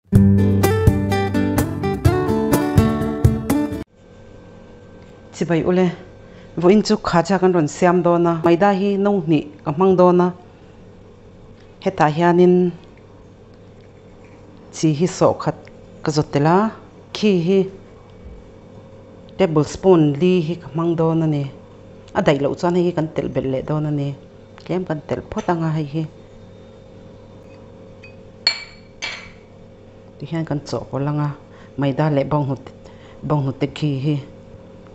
Chibai ule, vawiin chu khacha kan rawn siam dawn a, maida hi no hnih ka hmang dawn a, hetah hianin chi hi sawhkhat ka zawt tel a, khi hi table spoon li hi ka hmang dawn a ni, a daih loh chuan hei hi kan telh belh leh dawn a ni, tlem kan telh phawt ang a hei hi. Tihian kan chawhpawlh ang a, maida leh bawnghnut bawnghnute khi hi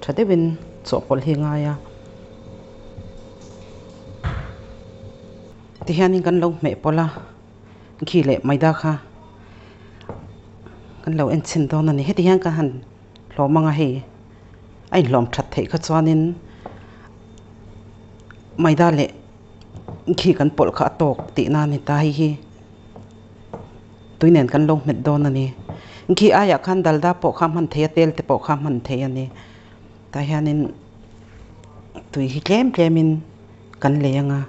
tha deuhin chawhpawlh hi a ngai a. Tihianin kan lo hmeh pawlh a, khi leh maida kha kan lo en chhin dawn a ni. Heti hian ka han hlawm ang a hei a inhlawm that theih kha chuanin maida leh khi kan pawlh kha a tawk tihna a ni ta hei hi. Tui nen kan lo hmet dawn a ni. Khi aiah khan dalda pawh kha hman thei a, tel te pawh kha hman thei a ni. Tah hianin tui hi tlem tlemin kan lei ang a,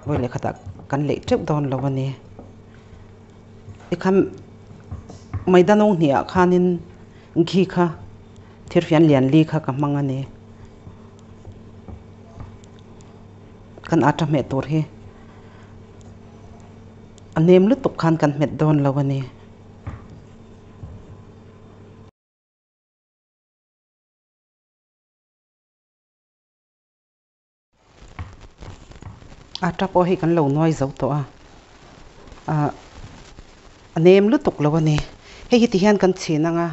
vawi leh khatah kan leih teuh dawn lo a ni. Tikhan maida no hnih ah khanin khi kha thirfian lian li kha ka hmang a ni. Kan atta hmeh tur hi. A nem lutuk khan kan hmet dawn lo a ni. Atta pawh hei kan lo nuai zo tawh a, ah a nem lutuk lo a ni. Hei hi ti hian kan chhin ang a,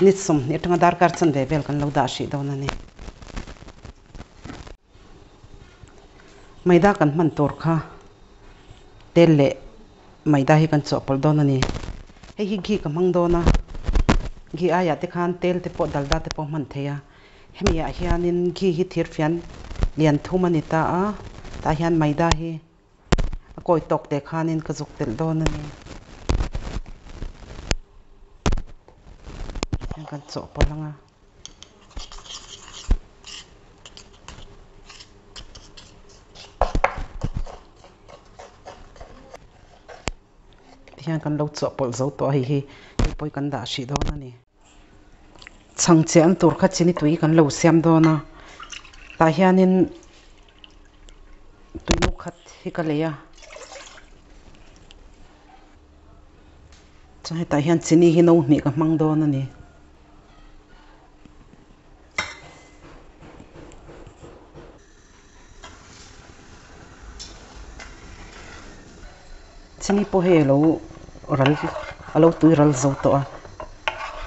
ni 20 atanga darkar chanve vel kan lo dah hrih dawn a ni. Maida kan hman tur kha tel leh maida hi kan chawhpawlh dawn a ni. Hei hi ghee ka hmang dawn a, ghee aiah te khan tel te pawh dalda te pawh hman thei a. Hemi ah hianin ghee hi thirfian lian thum a ni ta a, tah hian maida hi a kawi tawk teh khanin ka zuk telh dawn a ni. Kan chawhpawlh ang a. Tihian kan lo chawhpawlh zo tawh a hei hi hei pawh hi kan dah hrih dawn a ni. Chhang chiah an tur kha chini tui kan lo siam dawn a tah hianin tui no khat hi ka lei a chuan hetah hian chini hi no hnih ka hmang dawn a ni. Chini pawh hei alo ral alo tui ral zo tawh a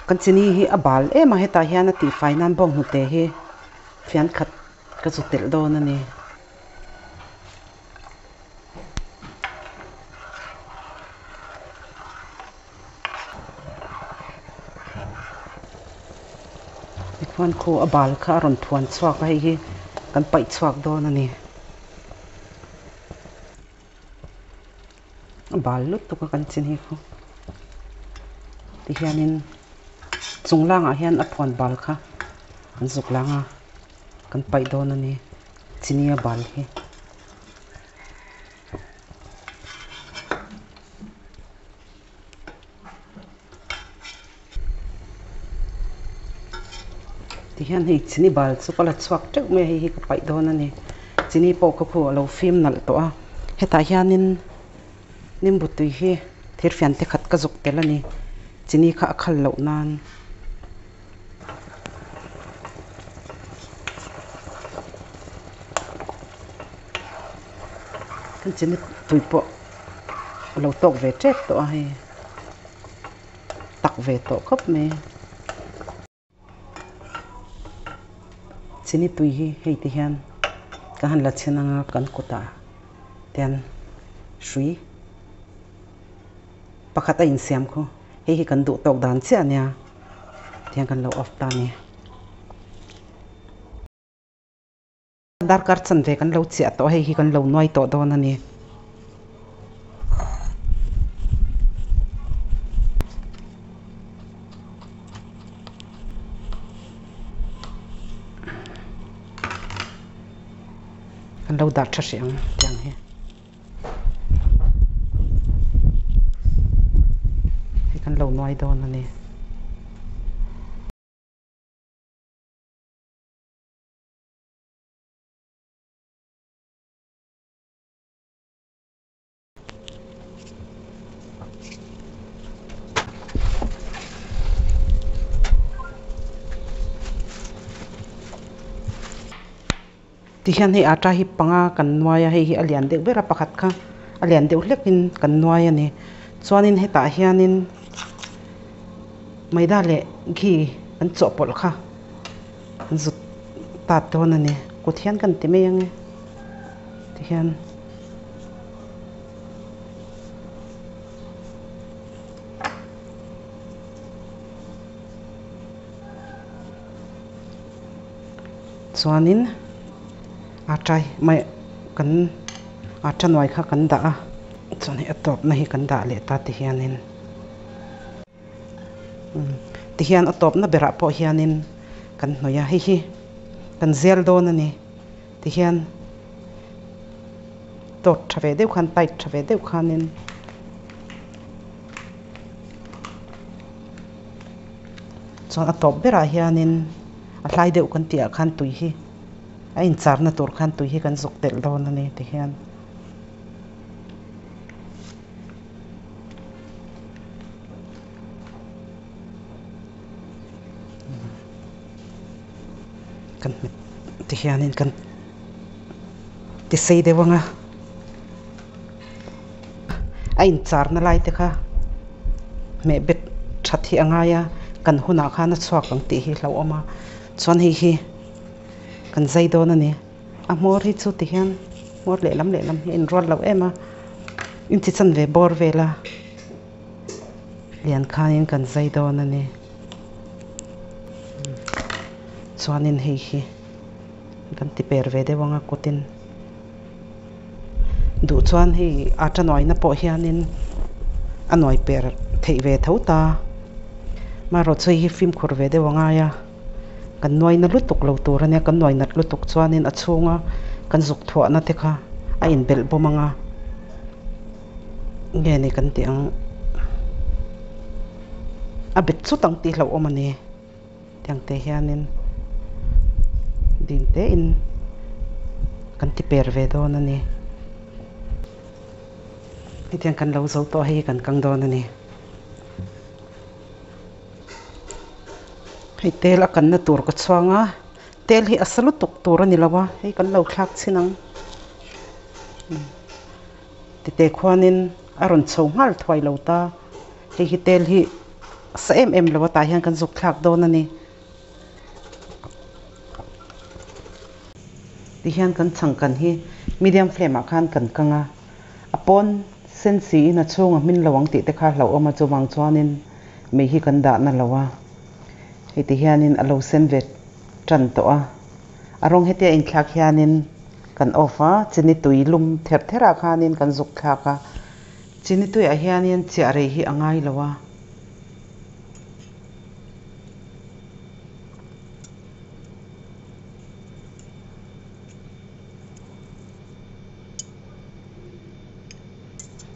kan chini hi a bal em a hetah hian a tihfai nan bawnghnute hi fian khat ka zu telh dawn a ni. Tikhuan khu a bal kha a rawn phuan chhuak a hei hi kan paih chhuak dawn a ni. A bal lutuk a kan chin hi khu tihianin chung langah hian a phuan bal kha an zuk lang a kan paih dawn a ni chini a bal hi. Tihian hei chini bal chu ka la chhuak teuh mai a hei hi ka paih dawn a ni chini pawh ka khu a lo fim nalh tawh a hetah hianin nimbu tui hi thirfian te khat ka zuk tel a ni chini kha a khal loh nan. Kan chini tui pawh a lo tawk ve tep tawh a hei tak ve tawh khawp mai chini tui hi hei ti hian ka han la chhin anga kan kutah ten hrui pakhat a insiam khu hei hi kan duh tawk dan chiah a nia tihian kan lo off ta a ni. Darkar chanve kan lo chiah tawh a, hei hi kan lo nuai tawh dawn a ni. Kan lo dah tha hrih ang tiang hi. Kan lo nuai dawn a ni. Tihian hei atta hi panga kan nuai a, hei hi a lian deuh ber a pakhat kha a lian deuh hlekin kan nuai a ni. Chuanin hetah hianin maida leh ghee kan chawhpawlh kha an zut tat dawn a ni. Kut hian kan ti mai ang e tihian. Chuanin atta mai kan atta nuai kha kan dah a, chuan hei a tawpna hi kan dah leh ta ti hianin tihian a tawpna berah pawh hianin kan hnawih a, hei hi kan zel dawn a ni tihian tawt tha ve deuh khan tight tha ve deuh khanin. Chuan a tawp berah hianin a hlai deuh kan tih ah khan tui hi a incharna tur khan tui hi kan zuk telh dawn a ni ti hian. Kan hmet ti hianin kan ti sei deuh ang a. A incharna lai te kha hmeh bet that hi a ngai a, kan hunah khan a chhuak ang tih hi hlauhawm a, chuan hei hi kan zai dawn a ni. A hmawr hi chu ti hian hmawr lehlam lehlam hi a inrual lo em a, inchi chanve bawr vela lian khanin kan zai dawn a ni. Chuanin hei hi kan ti per ve deuh ang a kutin. Duh chuan hei atta nuaina pawh hianin a nuai per theih ve tho ta. Marawh chu hei hi fimkhur ve deuh a ngai a, kan nuaina lutuk lo tur a nia, kan nuai nat lutuk chuanin a chhunga kan zuk thuahna te kha a inbelh bawm ang a, nge ni kan tih ang a bet chut ang tih hlauhawm a ni. Tiang te hianin dim tein kan ti per ve dawn a ni. Hetiang kan lo zo tawh hei kan kang dawn a ni. Hei tel a kanna tur ka chhuang a, tel hi a sa lutuk tur a ni lo a, hei kan lo thlak chhin ang. Tite khuanin a rawn chho nghal thuai lo ta. Hei hi tel hi sa em em lo a tah hian kan zuk thlak dawn a ni. Tihian kan chhangkan hi medium flame ah khan kan kang a, a pawn sen siin a chhung a hmin lo ang tih te kha hlauhawm a chuvang chuanin mei hi kan dah na lo a. Hei ti hianin a lo sen ve tan tawh a, a rawng hetia inthlak hianin kan off a, chini tui lum ther ther ah khanin kan zuk thlak a. Chini tuiah hianin chiah rei hi a ngai lo a.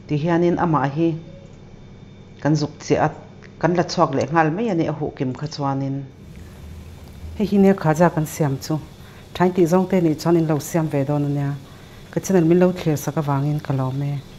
Ti hianin amah hi kan zuk chiah a, kan la chhuak leh nghal mai a ni a huh kim kha chuanin. Hei hi nia khaja kan siam chu thain tih zawng te nih chuan in lo siam ve dawn a nia. Ka channel min lo thlir sak avangin ka lawm e.